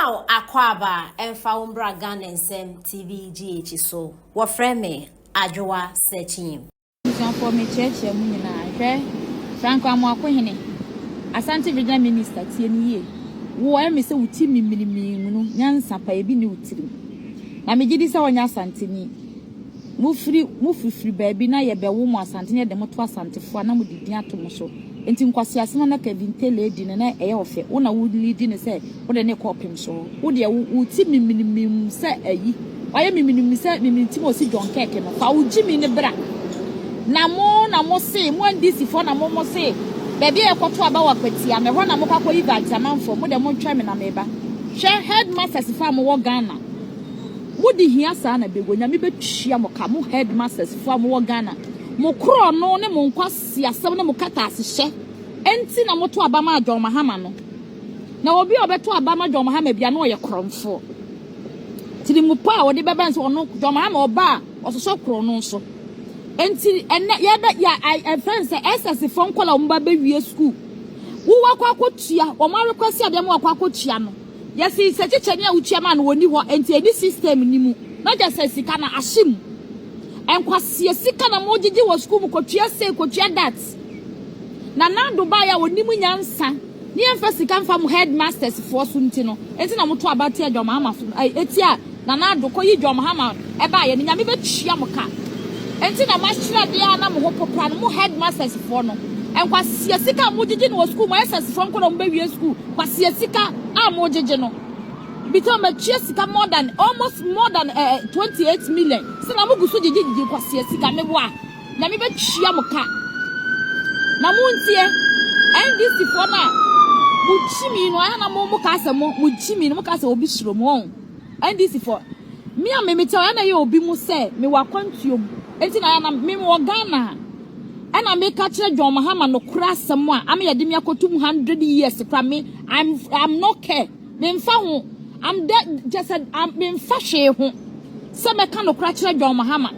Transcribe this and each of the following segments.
Mema wo akwaaba ɛmfa wo mbra Ghana Nsɛm TV GH so. Wɔfrɛ me Adwoa Sekyim. Abusuafoɔ mekyerɛkyerɛ mo nyinaa hwɛ Franco Amoakohene Asante Regional Minister tie me yie wo ɛyɛ me sɛ wo ti mimirimiri no nyansa pa ebi ne wo tirim na megye di sɛ wɔnyɛ Asanteni mofiri mofifiri baabi na yɛbɛwo mo Asante na yɛde mo to Asantefoɔ a na mode din ato mo so Enti nkwaseasɛm a na Kevin Taylor redi no, na ɛyɛ ɔfɛ. Wo na wo leadi no sɛ wode no rekɔ ɔpem so. Wo deɛ, wo, wo ti miminimim sɛ ayi. Wayɛ miminimim sɛ miminitim a ɔsi John Kirk no. Fa wo gyimi no bra. Na mo na mo se, mo NDC foɔ na mo mo se, baabi a yɛkɔto aba wɔ Akwatia no, ɛhɔ na mokɔ akɔyi Vati amanfoɔ. Mo deɛ montwɛn me na meba. Hwɛ, headmasters foɔ a mowɔ Ghana, mo de hia saa na bɛgu. Nyame bɛtua mo ka, mo headmasters foɔ a mowɔ Ghana. Mo korɔno ne mo nkwa. Nkwaseasɛm ne mo kɛtɛasehyɛ nti na moto aba maa John Mahama no. Na obi a ɔbɛto aba ma John Mahama bia na ɔyɛ korɔmfoɔ. Tirimu pa a ɔde bɛba nso ɔno John Mahama ɔba a ɔsosɔ korɔ no nso. Nti ɛnɛ yɛbɛ yɛ ɛfɛn sɛ SS foɔ nkɔla wɔn ba bɛwie sukuu. Wo wakɔ akɔtua wɔn arekwɛsi adeɛ ma wakɔ akɔtua no. Yɛsi sɛ kyekyɛni a wotua maa no wɔni hɔ nti ɛni system ni mu. Na kyɛ sɛ sika no ahye mu. Nkwasia sika na mo gyegye wɔ sukuu mu kɔtua sei kɔtua that. Nana Addo baeɛ a ɔnim nyansa ne yɛmfa sika mfa mo headmasters foɔ so nti no nti na moto aba tia John Mahama so ɛtia Nana Addo kɔyi John Mahama ɛbaeɛ no Nyame bɛtua mo ka nti na moahyerɛ adeɛ a na mo ho popra no mo headmasters foɔ no nkwasia sika a mogyegye no wɔ sukuu mu SS foɔ nko na mobɛwie sukuu kwasia sika a mogyegye no. Because matua sika more than almost more than eh, 28 million. Sɛ na mo gu so gyegye gyegye kwasia sika me boa. Nyame bɛtua mo ka. Na mo ntie NDC foɔ no a mo kyimi no ayɛ na mo mo ka sɛ mo mo kyimi no mo ka sɛ obi suro mo wɔn NDC foɔ. Me a me me tell ɛna yɛ obi mo sɛ me wɔ akwantuo mu. Enti na ayɛ na me wɔ Ghana. Ɛna me ka kyerɛ John Mahama no kora asɛm a ama yɛde me akɔtum 100 years kora me I'm I'm not care. Memfa ho, I'm dɛ kyɛ sɛ memfa hwee ho sɛ mɛka nokorɛ akyerɛ John Mahama.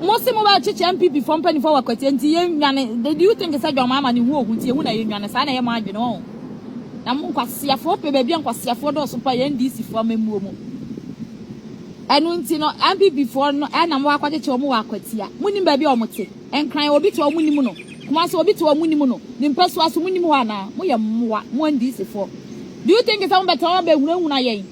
Mo se mo bɛ kyekyɛ NPP foɔ mpanimfoɔ wɔ akwatia nti yɛn nwane. Do you think sɛ John Mahama ne ho ohu nti ehu na yɛn nwane? Saa na ɛyɛ mo adwene wɔn. Na mo nkwaseafoɔ pɛ baabi a nkwaseafoɔ dɔɔso pa yɛn NDC foɔ amammuo mu. Ɛno nti no NPP foɔ no ɛna mo akɔkyekyɛ wɔn wɔ akwatia. Mo nim baabi a wɔn te. Nkran obi te hɔ mo nim no, Kumasi obi te hɔ mo nim no, ne mpasua so mo nim hɔ anaa? Mo yɛ mmoa, mo NDC foɔ. Do you think sɛ mo bɛtena hɔ abɛhunahuna yɛn?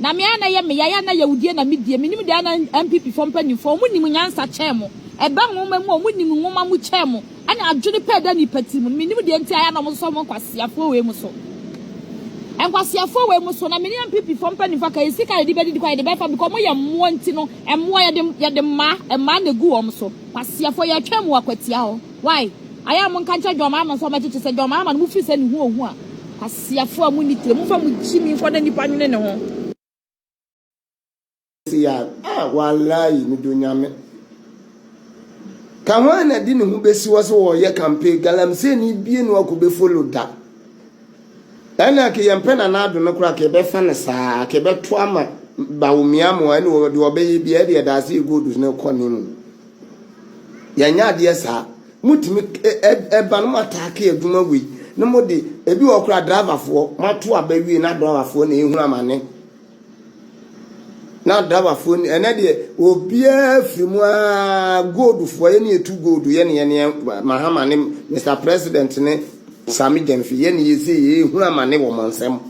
Na me a na ɛyɛ me ya, yɛ a na yawudie na me die, me nim deɛ a na NPP foɔ mpanyinfoɔ, wɔn nim nyansa kyɛn mo, ɛba nwoma mu a wɔn nim nwoma mu kyɛn mo, ɛna adwene pɛ ɛda nipa tiri mu no, me nim deɛ nti a yɛ a na wɔn sosɔ mo nkwaseafoɔ wei mo so. Nkwaseafoɔ wei mo so, na me ne NPP foɔ mpanyinfoɔ aka yɛ sika a yɛde bɛdidi kɔ a yɛde bɛfa because mo yɛ mmoa nti no, Mmoa yɛde yɛde mmaa mmaa na egu wɔn so kwasiafoɔ yɛtwɛn mo wɔ akwatia hɔ why ayɛ a mo nka nkyerɛ John Mahama sɛ ɔmɛkyekye sɛ John Mahama no mo firi sɛ ne ho ohu a kwasiafoɔ a mo nni tire mo nfa mo gyimi nkɔ na nipa nwene ne ho. Ya ah walayi medɔ nyame. Ka hwan na de ne ho bɛsi hɔ sɛ wɔreyɛ campaign galamsey ni bie no akɔ bɛ follow da. Ɛna ke yɛmpɛ Nana Addo no koraa ke yɛbɛfa no saa ke yɛbɛto ama Bawumia mo ɛne wɔ deɛ ɔbɛyɛ bia ɛde ɛda ase yɛ gold no kɔ ne mu. Yɛnyɛ adeɛ saa. Motumi ɛba no mo ataake adwuma wei na mo de ebi wɔ koraa driverfoɔ moato aba wie na driverfoɔ na ehunu amane. Na driverfoɔ ni ɛnɛ deɛ obiara firi mu aa goldfoɔ yɛ ne yɛtu gold yɛ ne yɛ ne Mahama ne Mr President ne Sami Gyamfi yɛ ne yɛsɛ yɛhunu amane wɔ mo nsam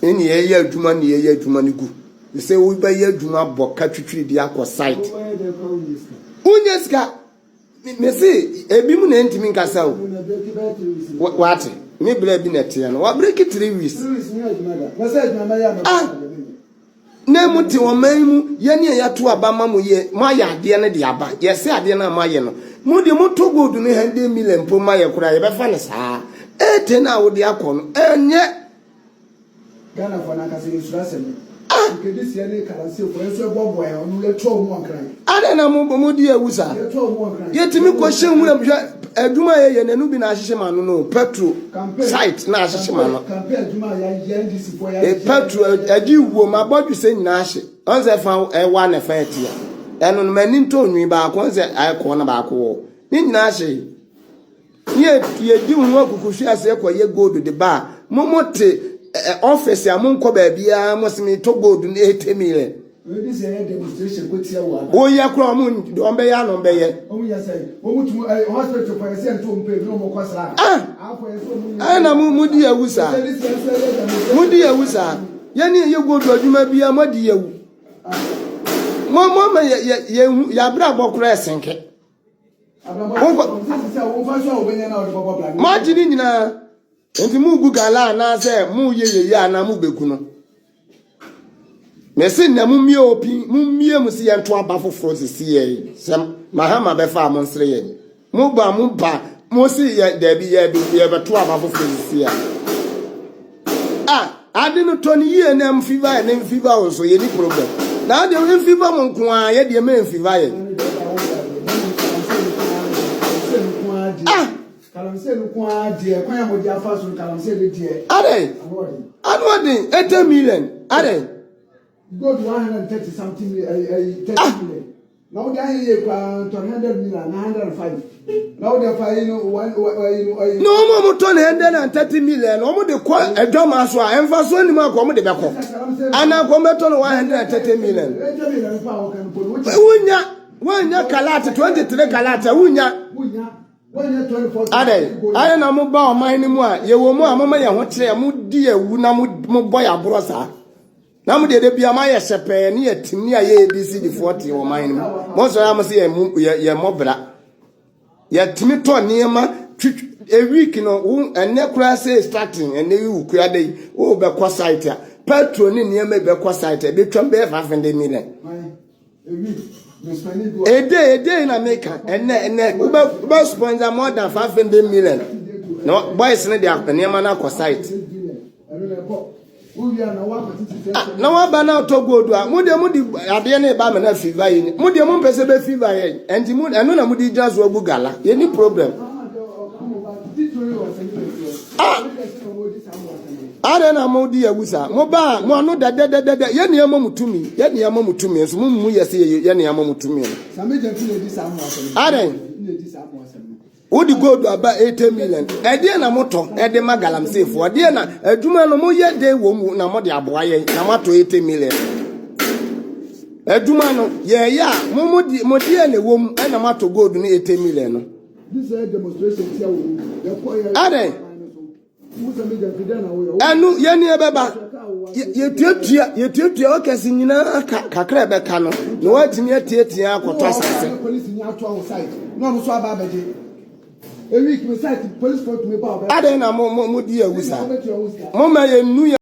ne yɛyɛ adwuma ne yɛyɛ adwuma no gu sɛ wobɛyɛ adwuma bɔ ka twitwiri de akɔ site wonyɛ sika Me se ebi mu na ntumi nkasa o. Wate? Me bra bi na ɛteɛ no. Wabreki 3 weeks. Ah! Na mu te ɔman mu yɛ ne yɛto aba ma mo yɛ mo ayɛ adeɛ no de aba. Yɛsɛ adeɛ no a mo ayɛ no. Mo de mo to gold no 100 million mpo ma yɛ koraa yɛbɛfa no saa. Ete no a wode akɔ no ɛnyɛ Ghana foɔ no ankasa yɛ suro asɛm no. Ah! Nkedisia ne Kalansie foɔ yɛn nso yɛboaboa yɛn ano yɛtoa wɔn wɔ Nkran. Adɛn na mo mo di awu saa? Yɛtoa wɔn wɔ Nkran. Yɛtumi kɔ hyɛ nwura mu hwɛ adwuma a yɛyɛ no ɛno bi na ahyehye ma no no petro site na ahyehye ma no. Campaign adwuma a yɛayɛ NDC foɔ yɛayɛ. E petro agye wuo ma bɔdwesɛ nyinaa ahye ɔn sɛ fa ɛwa na ɛfa atia ɛno no m'ani ntɔ nwi baako ɔn sɛ ayɛ kɔɔ na baako wɔ ne nyinaa ahye. Ne yɛ yɛdi ho akukuhwe aseɛ kɔyɛ gold de ba a, mo mo te. office a monkɔ baabiara mo se metɔ gold no 80 million. Woyɛ koraa ɔmo deɛ ɔmo bɛyɛ ano ɔmo bɛyɛ. Ah! Ɛna mo mo di awu saa. Mo di awu saa. Yɛne yɛ gold adwuma biara mo adi awu. Mo mo ama yɛ yɛ yɛ hu yɛ abrabɔ koraa ɛsenke. Mo agye ne nyinaa. Nti mo gu gala anaasɛ mo yɛ yɛyɛ anaa mo bɛgu no. Mese nnɛ mo mmie opi mo mmie mo si yɛn to aba foforɔ sisi yɛn sɛ Mahama bɛfa a mo nsere yɛn. Mo ba mo ba mo si yɛ daabi yɛ yɛ bɛto aba foforɔ sisi a. Ah ade no tɔ ne yie na mfiva yɛ ne mfiva wo so yɛ ni problem. Na ade mfiva mo nko ara yɛ deɛ mɛ mfiva yɛ. Ah Galamsey no nko ara deɛ kwan a wɔde afa so no galamsey no deɛ. Adɛn? Ano ɔden 80 million adɛn? Gold 130 something million ɛyi ɛyi 30 ah. million. Na wode ayɛ yie koraa ntɔn 100 million na 105. Na wode fa yi no one ɛyi no ɛyi. Na wɔn a wɔtɔ no 130 million na wɔn de kɔ adwamaa so a ɛnfa so anim akɔ wɔn de bɛkɔ. Anaa kɔ wɔn bɛtɔ no 130 million. Wunya wunya kalat 23 kalat wunya. Adɛn? Adɛn na moba ɔman no mu a yɛwɔ mu a moma yɛn ho kyerɛ, modi awu na mobɔ yɛn aborɔ saa? Na mo deɛ da bia moayɛ hyɛpɛɛ ne yɛtim ne ayɛ ABCD foɔ te ɔman no mu. Monsɔre a mo se yɛ mmɔ bra. Yɛtumi tɔ nneɛma twitwi a week no wo ɛnɛ koraa sɛ starting ɛnɛ yi wo kura da yi wo bɛkɔ site a petrol ne nneɛma bɛkɔ site a ɛbɛtwam bɛyɛ 500 million. Ede ede na meka ɛnɛ ɛnɛ wobɛ wobɛ sponsor more than 500 million na boys no de nneɛma no akɔ site. Ah, na waba na atɔ gold a mo deɛ mo de adeɛ no ba ama na fever yɛ mo deɛ mo mpɛ sɛ bɛ fever yɛ ɛnti mo ɛno na mo de gyina so agu gala yɛ ni problem. Ah, adɛn na mo di awu saa mo ba a mo ano dɛdɛdɛdɛdɛ yɛ nneɛma mo tumi yɛ nneɛma mo tumi nso mo mmu yɛ sɛ yɛ nneɛma mo tumi no. Adɛn wode gold aba 80 million ɛdeɛ na motɔ ɛde ma galamseyfoɔ ɛdeɛ na adwuma no moyɛ den wɔ mu na mode aboa yɛn na moatɔ 80 million adwuma no yɛyɛ a mo mo deɛ na ɛwɔ mu ɛna moatɔ gold no 80 million no. Adɛn ɛno yɛne ɛbɛba yɛtuatua yɛtuatua ɔkɛse nyinaa ka kakra ɛbɛka no na wɔatumi atiatia akɔtɔ asase. Adɛn na mo mo mo di awu saa mo ma yɛn nu yɛ.